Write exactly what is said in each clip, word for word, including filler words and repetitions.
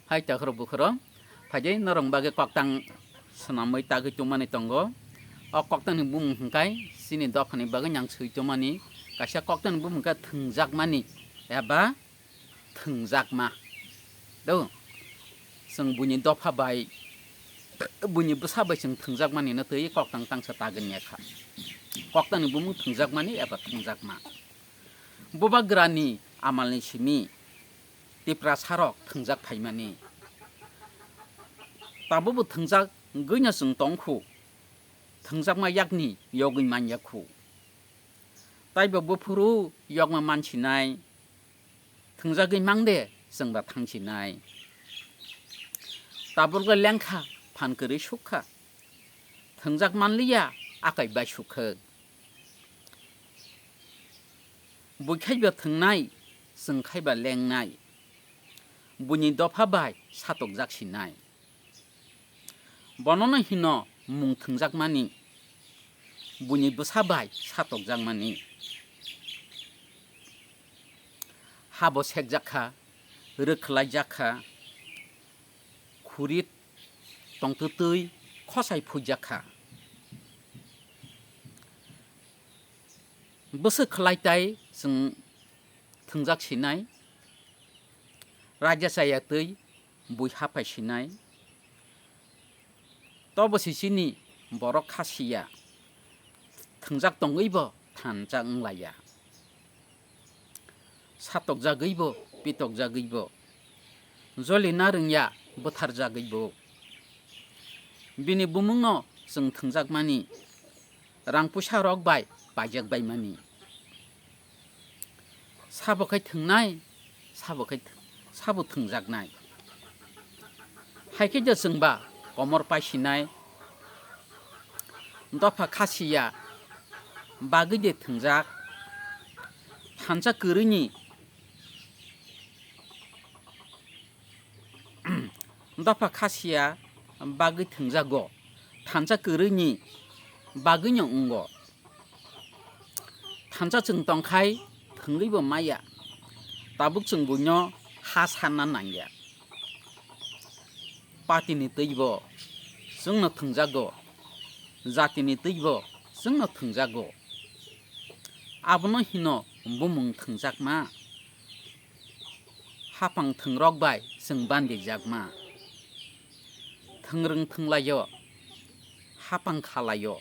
Hai takhorok bukhorok, phaidi norok bagwi koktang swnamwi tagwi tongmani tongo. O koktangni bumung hwnkhe chini dophani bagwi nang swi tongmani, kaisa koktangni bumung hwnkhe thwngjakmani eba thwngjakma. Do, chwng buini dopha bai, buini bwsa bai chwng thwngjakmani no twi koktang tangsa tagwi nai kha. Koktangni bumung thwngjakmani eba thwngjakma. Bubagrani amalni simi Tiprasarok thwngjak phaimani. Tabukbo thwngjagwino chwng tongkhu, thwngjakma yakni yogwi manya khu. Taibo buphuru yokma mansinai, thwngjagwi mangde chwngba thangsinai. Tabukle lengkha phan kwrwi sukha, thwngjak manliya akai bai sukhwk. Buikhaiba thwngnai, chwngkhaiba lengnai. Buini dopha bai satokjak sinai. Bonono hino mung thwngjakmani, buini bwsa bai satokjakmani. Habo sekjak kha, rwkhlaijak kha, khuri tongtwtwi khosai phuijak kha. Bwswk khlai tai chwng thwngjak sinai, raida chaya twi bui haphai sinai. Tobo si chini borok kha siya, thwngjak tongwibo thansa wnglaiya. Satokjagwibo, pitokjagwibo, jolina rwngya bwtharjagwibo. Bini bumungno chwng thwngjakmani, rang puisa rok bai paijak baimani. Sabo khai thwngnai, sabo khai th-, sabo thwngjaknai. Hai khe je chwngba komor paisinai, dopha khasiya bagwi de thwngjak, thansa kwrwini dopha khasiya bagwi thwngjago, thansa kwrwini bagwino wngo. Thansa chwng tongkhai thwngwibo maya, tabuk chwng buino ha sanna nangya. Patini twibo chwngno thwngjago, jatini twibo chwngno thwngjago. Abono hino bumung thwngjakma. Hapang thwngrok bai chwng bandijakma. Thwngrwng thwnglaio, hapang khalaio,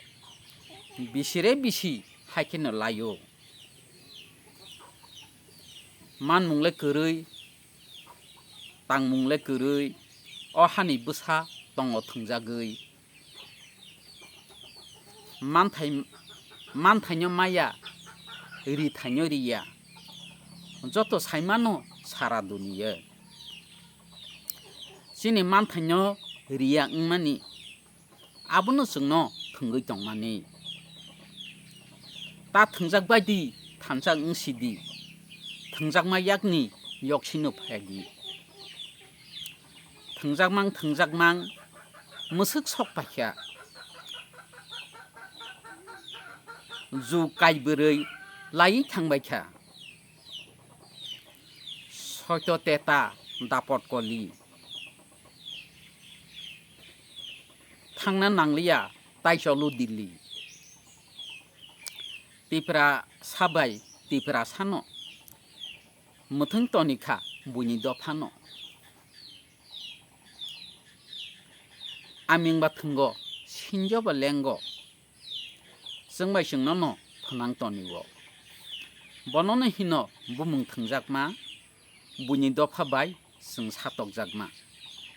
bisire bisi hai kheno laio. Manmung le kwrwi, tangmung le kwrwi, o hani bwsa tongo thwngjagwi. Manthai, manthaino maya, rithaino riya, joto saimano sara duniya. Chini manthaino riya wngmani, abono chwngno thwngwi tongmani. Ta thwngjak bai di, thansa wng si di, thwngjakma yakni yoksino phai di. Thwngjakmang, thwngjakmang, mwswk sok paikha. Ju kai bwrwi laiwi thangbaikha. Soito teta dapot koli. Thangna nangliya, tai cholo Delhi. Tiprasa bai Tiprasano mwthwng toni kha buini dophano. Aming ba thwngo, sinjo ba lengo, chwng bai chwngno no phnang toni-o. Bonono hino bumung thwngjakma, buini dopha bai chwng satokjakma.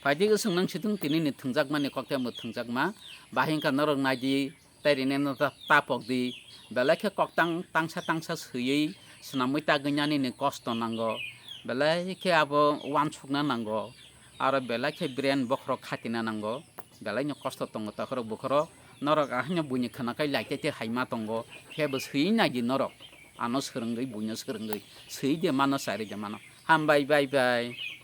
Phaidi swng nang situng tinini thwngjakmani kokte bo thwngjakma, bahai wngkha norok naidi, tei rineno ta-, tapok di. Belai khe koktang tangsa tangsa swiwi swnamwi tagwi nani ni kosto nango. Belai khe abo uansukna nango. Aro belai khe brain bokhorok khatina nango. Belai no kosto tongo takhorok bukhorok. Norok ahaino buini khwnakhai lai tei tei haima tongo. Khe bo swiwi nai di norok. Ano swrwngwi, buino swrwngwi. Swiwi de mano, chari de mano. Hambai, bye bye.